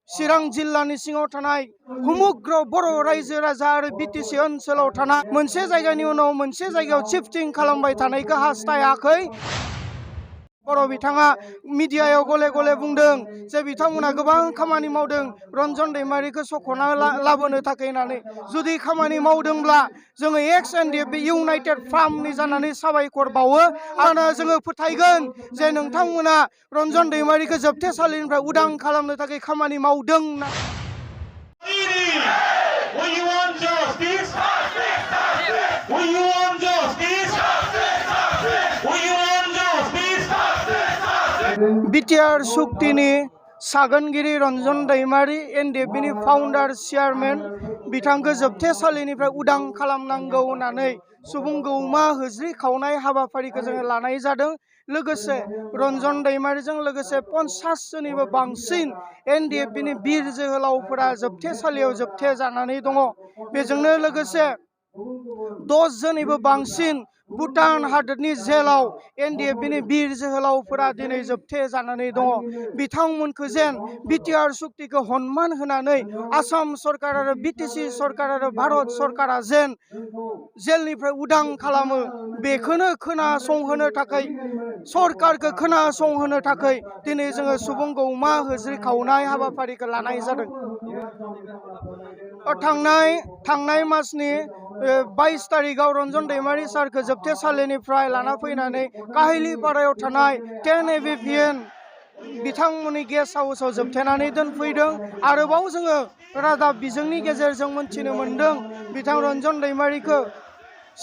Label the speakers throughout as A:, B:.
A: चिरां जिल्लानि सिङाव थानाय हुमुग्र बर' रायजो राजा आरो बिटिसि ओनसोलाव थानाय मोनसे जायगानि उनाव मोनसे जायगायाव शिफ्टिं खालामबाय थानायखौ हास्थायाखै। बर' बिथाङा मिडियायाव गले गले बुंदों जे बिथांमोना गोबां खामानि मावदों रन्जन दैमारिखौ सख'ना लाबोनो थाखाय होननानै। जुदि खामानि मावदोंब्ला जोङो एक्स एनडिएफ इउनाइटेड फ्रामनि जानानै साबायखर बावो आरो जोङो फोथायगोन जे नोंथांमोना रन्जन दैमारिखौ जोबथेसालिनिफ्राय उदां खालामनो थाखाय खामानि मावदों। बिटिआर सुक्तिनि सागोनगिरि रन्जन दैमारि एनडिएफबिनि फाउन्डार चेयारमेन बिथांखौ जोबथेसालिनिफ्राय उदां खालामनांगौ होननानै सुबुं गौमा होज्रि खावनाय हाबाफारिखौ जोङो लानाय जादों। लोगोसे रन्जन दैमारिजों लोगोसे 50 जोनिबो बांसिन एनडिएफबिनि बिर जोहोलावफोरा जोबथेसालियाव जोबथे जानानै दङ। बेजोंनो लोगोसे 10 जोनिबो बांसिन भुटान हादोरनि जेलाव एनडिएफबिनि बिर जोहोलावफोरा दिनै जोबथे जानानै दङ। बिथांमोनखौ जेन बिटिआर सुक्तिखौ सन्मान होनानै आसाम सरकार आरो बिटिसि सरकार आरो भारत सरकारा जेन जेलनिफ्राय उदां खालामो बेखौनो खोनासंहोनो थाखाय सरकारखौ खोनासंहोनो थाखाय दिनै जोङो सुबुं गौमा होज्रि खावनाय हाबाफारिखौ लानाय जादों। थांनाय मासनि 22 तारिखआव रन्जन दैमारि सारखौ जोबथेसालिनिफ्राय लाना फैनानै काहिलिपारायाव थानाय 10 एभिपिएन बिथांमोननि गेस्ट हाउसाव जोबथेनानै दोनफैदों। आरोबाव जोङो रादाब बिजोंनि गेजेरजों मोनथिनो मोन्दों बिथां रन्जन दैमारिखौ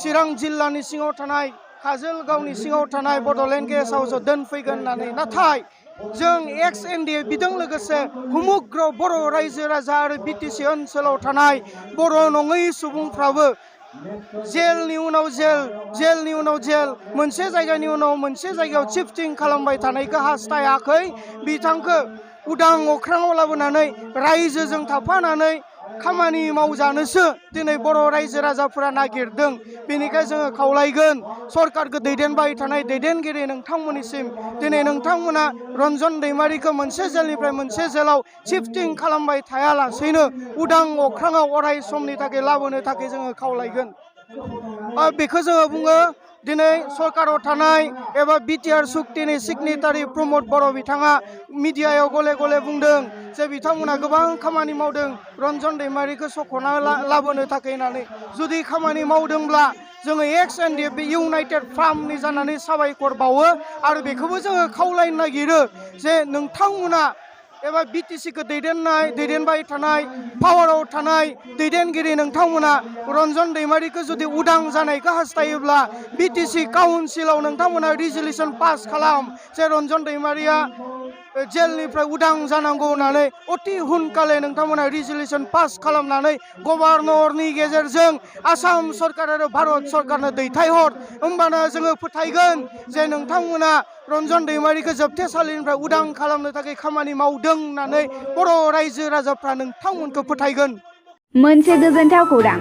A: चिरां जिल्लानि सिङाव थानाय काजोलगावनि सिङाव थानाय बड'लेण्ड गेस्ट हाउसाव दोनफैगोन होननानै। नाथाय जों एक्स एनडिएफ बिजों लोगोसे हुमुग्र बर' रायजो राजा आरो बिटिसि ओनसोलाव थानाय बर' नङै सुबुंफ्राबो जेलनि उनाव जेल मोनसे जायगानि उनाव मोनसे जायगायाव शिफ्टिं खालामबाय थानायखौ हास्थायाखै। बिथांखौ उदां अख्राङाव लाबोनानै रायजोजों थाफानानै खामानि मावजानोसो दिनै बर' रायजो राजाफोरा नागिरदों। बेनिखायनो जोङो खावलायगोन सरकारखौ दैदेनबाय थानाय दैदेनगिरि नोंथांमोननिसिम दिनै नोंथांमोना रन्जन दैमारिखौ मोनसे जेलनिफ्राय मोनसे जेलाव शिफ्टिं खालामबाय थायालासेनो उदां अख्राङाव अराय समनि थाखाय लाबोनो थाखाय जोङो खावलायगोन। बेखौ जोङो बुङो दिनै सरकाराव थानाय एबा बिटिआर सुक्तिनि सिगनेटारि प्रमद बर' बिथाङा मिडियायाव गले गले बुंदों जे बिथांमोना गोबां खामानि मावदों रन्जन दैमारिखौ सख'ना लाबोनो थाखाय होननानै। जुदि खामानि मावदोंब्ला जोङो एक्स एनडिएफ इउनाइटेड फ्रामनि जानानै साबायखर बावो आरो बेखौबो जोङो खावलायनो नागिरो जे नोंथांमोना एबा बिटिसिखौ दैदेनबाय थानाय पावाराव थानाय दैदेनगिरि नोंथांमोना रन्जन दैमारिखौ जुदि उदां जानायखौ हास्थायोब्ला बिटिसि काउन्सिलाव नोंथांमोना रिजलिउसन पास खालाम जे रन्जन दैमारिया जेलनिफ्राय उदां जानांगौ होननानै अति हुनकाले नोंथांमोना रिजलिउसन पास खालामनानै गभर्नरनि गेजेरजों आसाम सरकार आरो भारत सरकारनो दैथायहर। होमबाना जोङो फोथायगोन जे नोंथांमोना रन्जन दैमारिखौ जोबथेसालिनिफ्राय उदां खालामनो थाखाय खामानि मावदों होननानै बर' रायजो राजाफ्रा नोंथांमोनखौ फोथायगोन।
B: मोनसे गोजोनथाव खौरां।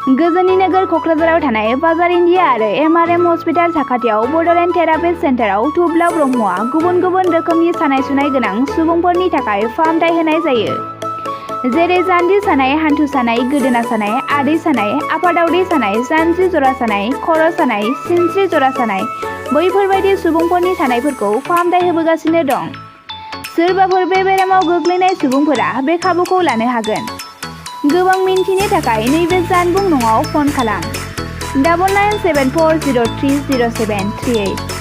B: गोजोननि नोगोर क'क्राझाराव थानाय बाजार इन्डिया आरो एमआरएम हस्पिटाल साखाथियाव बड'लेण्ड थेरापिस्ट सेन्टाराव थुब्ला ब्रह्मआ गुबुन गुबुन रोखोमनि सानाय सुनाय गोनां सुबुंफोरनि थाखाय फाहामथाय होनाय जायो। जेरै जान्जि सानाय, हान्थु सानाय, गोदोना सानाय, आदै सानाय, आफादावदै सानाय, जानजि जरा सानाय, खर' सानाय, सिनस्रि जरा सानाय बैफोरबायदि सुबुंफोरनि सानायफोरखौ फाहामथाय होबोगासिनो दं। सोरबाफोर बे बेरामाव गोग्लैनाय सुबुंफोरा बे खाबुखौ लानो हागोन। गोबां मिन्थिनो थाखाय नैबे जानबुं नङाव फन खालाम 9974030738।